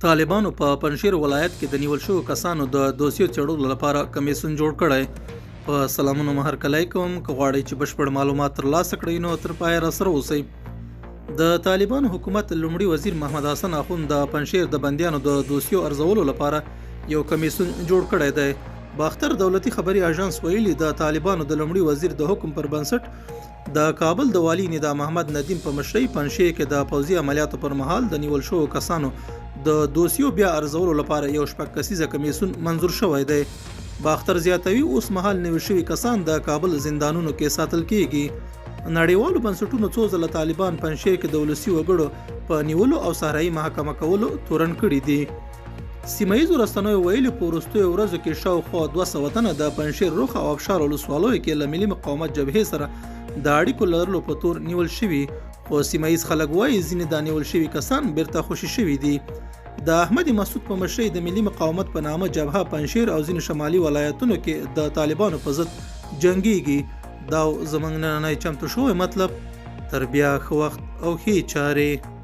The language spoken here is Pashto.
طالبانو په پنجشیر ولایت کې د نیول شوو کسانو د دوسیو څېړلو لپاره کمیسیون جوړ کړی. په سلامونو مو هرکلی کوم. که غواړئ چې بشپړ معلومات ترلاسه کړئ نو تر پایه راسره اوسئ. د طالبانو حکومت لومړي وزیر محمد حسن اخوند د پنجشیر د بندیانو د دوسیو ارزولو لپاره یو کمیسیون جوړ کړی دی. باختر دولتي خبري اژانس ویلي، د طالبانو د لومړي وزیر د حکم پر بنسټ د کابل د والي ندا محمد ندیم په مشرۍ پنجشیر کې د پوځي عملیاتو پر مهال د نیول شوو کسانو د دوسیو بیا ارزولو لپاره یو شپږ کسیزه کمیسیون منظور شوی دی. باختر زیاتوي، اوس مهال نیول شوي کسان د کابل زندانونو کې ساتل کیږي. نړیوالو بنسټونو څو ځله طالبان پنجشیر کې د ولسي وګړو په نیولو او صحرايي محاکمه کولو تورن کړي دي. سیمه ییزو رسنیو ویلي، په وروستیو ورځو کې شاوخوا 200 تنه د پنجشیر رخ او افشار ولسوالیو کې له ملي مقاومت جبهې سره د اړیکو لرلو په تور نیول شوي، خو سیمه ییز خلک وایي ځینې دا نیول شوي کسان بیرته خوشي شوي دي. د احمد مسعود په مشرۍ د ملي مقاومت په نامه جبهه پنجشیر او ځینو شمالي ولایتونو کې د طالبانو په ضد جنګیږي. دا زموږ نننی چمتو شوی مطلب. تر بیا ښه وخت او ښې چارې.